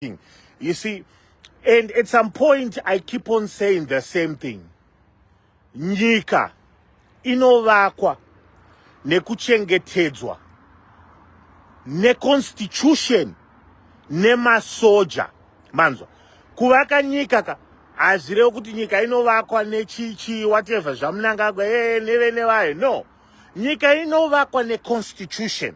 You see, and at some point I keep on saying the same thing. Nyika inovakwa nekuchengetedzwa neconstitution nemasoja. Manzwa, kuvaka nyika ka hazvirevi kuti nyika inovakwa nechichi whatever zvaMnangagwa neve nevayo. No, nyika inovakwa neconstitution.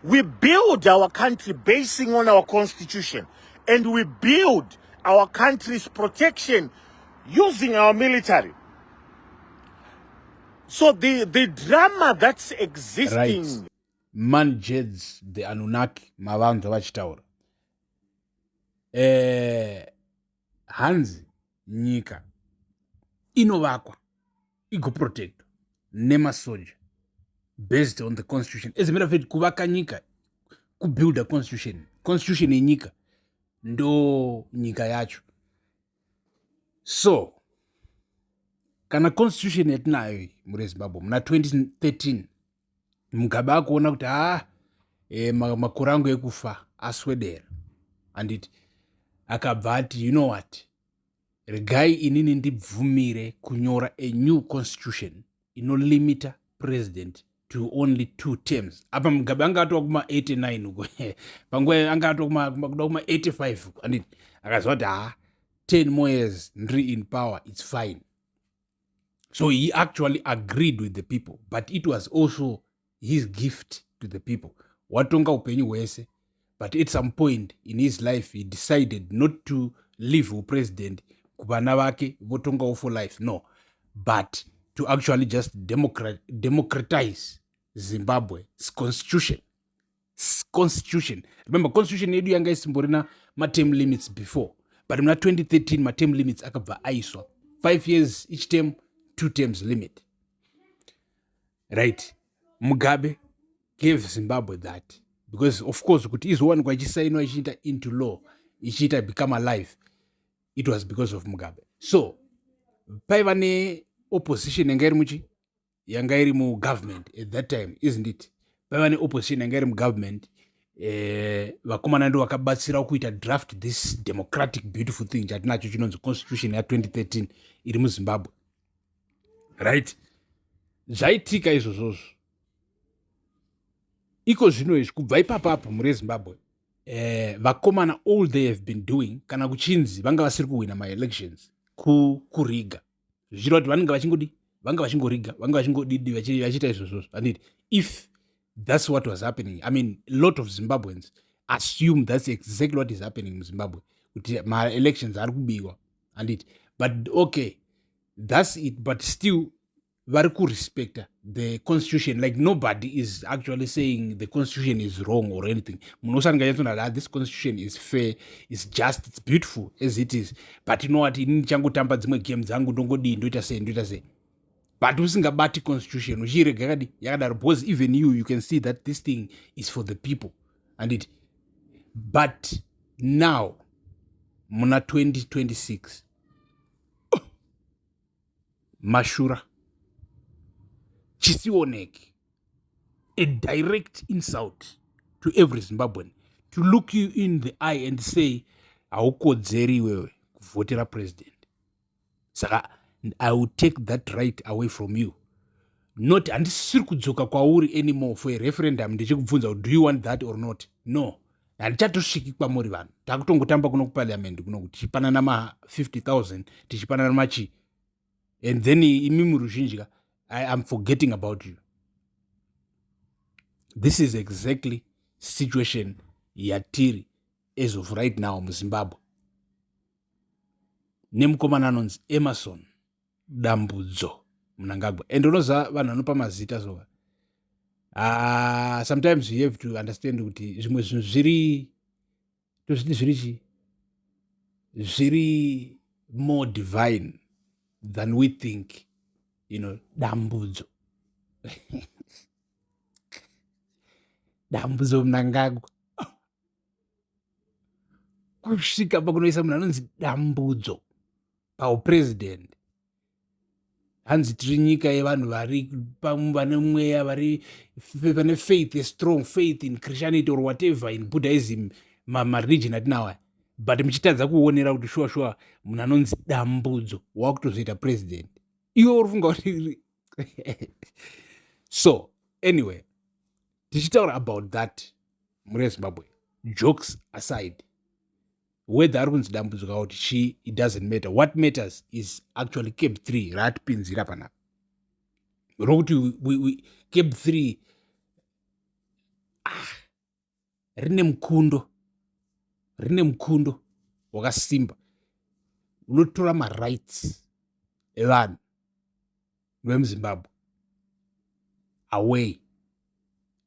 We build our country basing on our constitution, and we build our country's protection using our military. So the drama that's existing. Right, Manjeds the Anunnaki, mavanzwa vachitaura hanzi nyika inovakwa igoprotectwa nemasoja based on the constitution. As a matter of fact, kuvaka nyika kubuilda constitution. Constitution yenyika ndo nyika yacho. So kana constitution yatinayo iyi muri Zimbabwe, muna 2013 Mugabe akuona kuti ha, makore angu ekufa aswedera, handiti? Akabva ati, "You know what? Regai inini ndibvumire kunyora a new constitution inolimita president to only two terms." Apa Mugabe anga atova kuma-89 uko, panguva anga atova kuda kuma-85 uko, handiti? Akaziva kuti ha, 10 more years ndiri in power, it's fine. So he actually agreed with the people, but it was also his gift to the people. Watonga upenyu hwese, but at some point in his life he decided not to leave upresident kuvana vake votongawo for life, no, but to actually just democratize Zimbabwe's constitution. Constitution, remember, constitution yedu yanga isimborina materm limits before, but muna 2013 materm limits akabva aiswa, 5 years each term, two terms limit, right? Mugabe gave Zimbabwe that because, of course, kuti izowanikwa ichisainwa, ichiita into law, ichiita become alive, it was because of Mugabe. So paiva neopposition yanga iri muchi yanga iri mugovernment at that time, isn't it? Paiva neopposition yanga iri mugovernment. Vakomana ndo vakabatsira kuita draft this democratic beautiful thing chatinacho chinonzi constitution ya2013 iri muZimbabwe, right? Zvaitika izvozvozvo iko zvino izvi. Kubva ipapapo muri Zimbabwe, vakomana, all they have been doing kana kuchinzi vanga vasiri kuhwina maelections, kuriga, zvichireva kuti vanenge vachingodi, vanga vachingoriga, vanga vachingodidi, vachiita izvozvozvo, handiti? If that's what was happening, I mean, a lot of Zimbabweans assume that's exactly what is happening muZimbabwe, kuti maelections ari kubiwa, handiti? But okay, that's it. But still vari kurespecta the constitution. Like, nobody is actually saying the constitution is wrong or anything. Munhu usaninganyatsoona, "Ah, this constitution is fair, is just, it's beautiful as it is, but you know what? Inini ndichangotamba dzimwe game dzangu, ndongodii, ndoita sei, ndoita sei," but usingabati constitution, uchiirega yakadi yakadaro, because even you can see that this thing is for the people, anditi? But now muna 2026, mashura chisioneki, a direct insult to every Zimbabwean to look you in the eye and say, "Haukodzeri iwewe kuvhotera president, saka I will take that right away from you." Not handisiri kudzoka kwauri anymore for a referendum ndichikubvunza kuti, "Do you want that or not?" No, handichatosviki kwamuri vanhu. Takutongotamba kuno kuparliament kuno, tichipanana ma50 000, tichipanana machi, and then imi muruzhinji ka, I am forgetting about you. This is exactly situation yatiri as of right now muZimbabwe nemukomana anonzi Emmerson Dambudzo Mnangagwa. And unoziva vanhu vanopa mazita sova, sometimes you have to understand kuti zvimwe zvinhu zviri tozviti zviri chii, zviri more divine than we think. Dambudzo, Dambudzo Mnangagwa, kusvika pakunoisa munhu anonzi Dambudzo paupresident. Hanzi tiri nyika yevanhu vari vane mweya, vari vane faith, a strong faith in Christianity or whatever, in Buddhism, mareligion atinawo aya. But muchitadza kuonera kuti shuwa shuwa munhu anonzi Dambudzo wakutozoita president. Iwe uri funga kuti so anyway, tichitaura about that mhuri yeZimbabwe, jokes aside, whether ari kunzi Dambudzo kana kuti chii, it doesn't matter. What matters is actually CAB 3 raatipinzira panapa, rokuti CAB 3 rine mukundo, rine mukundo wakasimba unotora marights evanhu vemuZimbabwe away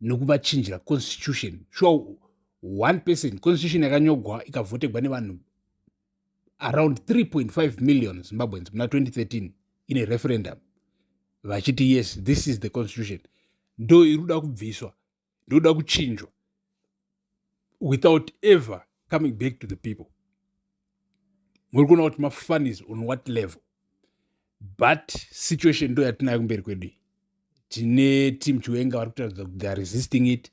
nekuvachinjira constitution. Sure, one person constitution yakanyogwa ikavhotegwa nevanhu around 3.5 million Zimbabweans muna 2013 in a referendum, vachiti yes, this is the constitution, ndo iri kuda kubviswa, ndoda kuchinjwa without ever coming back to the people. Muri kuona kuti mafunnies on what level? But situation ndo yatinayo kumberi kwedu. Tine team Chiwenga vari kutaridza kuti they are resisting it,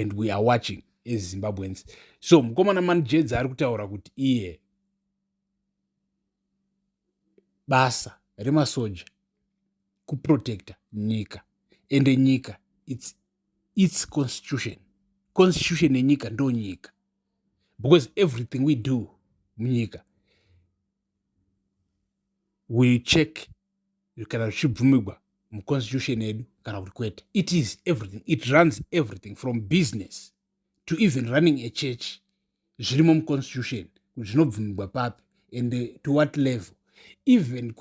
and we are watching as Zimbabweans. So mukomana Manjedza ari kutaura kuti iye basa remasoja kuprotecta nyika, ende nyika its constitution. Constitution yenyika ndo nyika, because everything we do munyika we check kana zvichibvumigwa muconstitution yedu kana kuti kwete. It is everything, it runs everything from business to even running a church. Zvirimo muconstitution kuti zvinobvumigwa papi and to what level. Even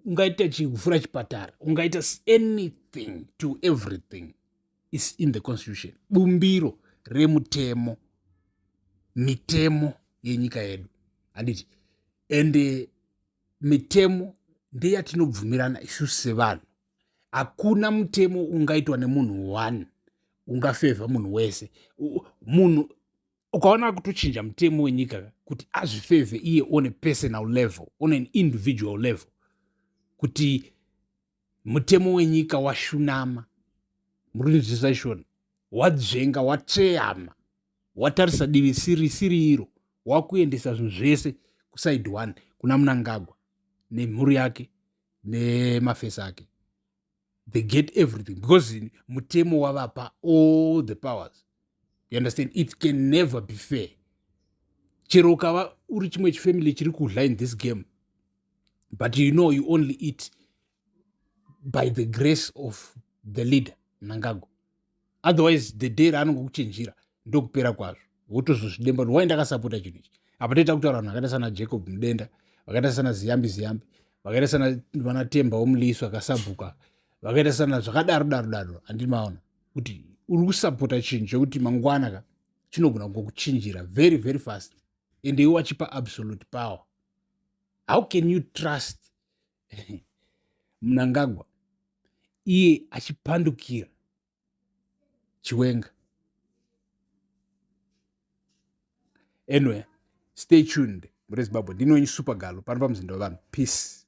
ungaita chikuvhura chipatara, ungaita anything to everything is in the constitution. Bumbiro remutemo, mitemo yenyika yedu, handiti? And mitemo ndeyatinobvumirana isusu sevanhu. Hakuna mutemo ungaitwa nemunhu one ungafevha munhu wese. Munhu ukaona kutochinja mutemo wenyika kuti azvifevhe iye on a personal level, on an individual level, kuti mutemo wenyika washunama, muri kunzwisisa ishona, wadzvenga, watsveyama, watarisa divi siri siri iro, wakuendesa zvinhu zvese kuside one kuna Munangagwa nemhuri yake nemafesi ake. They get everything because mutemo wavapa all the powers. You understand? It can never be fair. Chero ukava uri chimwe chifamily chiri kudla in this game, but you know you only eat by the grace of the leader Mnangagwa. Otherwise the day raanongokuchinjira, ndokupera kwazvo, wotozozvidemba kuti wai ndakasapota chinhu ichi. Apa toita kutaura vanhu vakaita sana Jacob Mudenda, vakaita sana Ziyambi Ziyambi, vakaita sana vana Temba womuliso akasabhuka, vakaita sana zvakadaro daro daro. Handiri maona kuti uri kusapota chinhu chekuti mangwana ka chinogona kungokuchinjira very very fast, and iwe wachipa absolute power. How can you trust Mnangagwa iye achipandukira Chiwenga? Anyway, stay tuned muri Zimbabwe. Ndinonyi Super Galo pano pamuzinda wevanhu. Peace.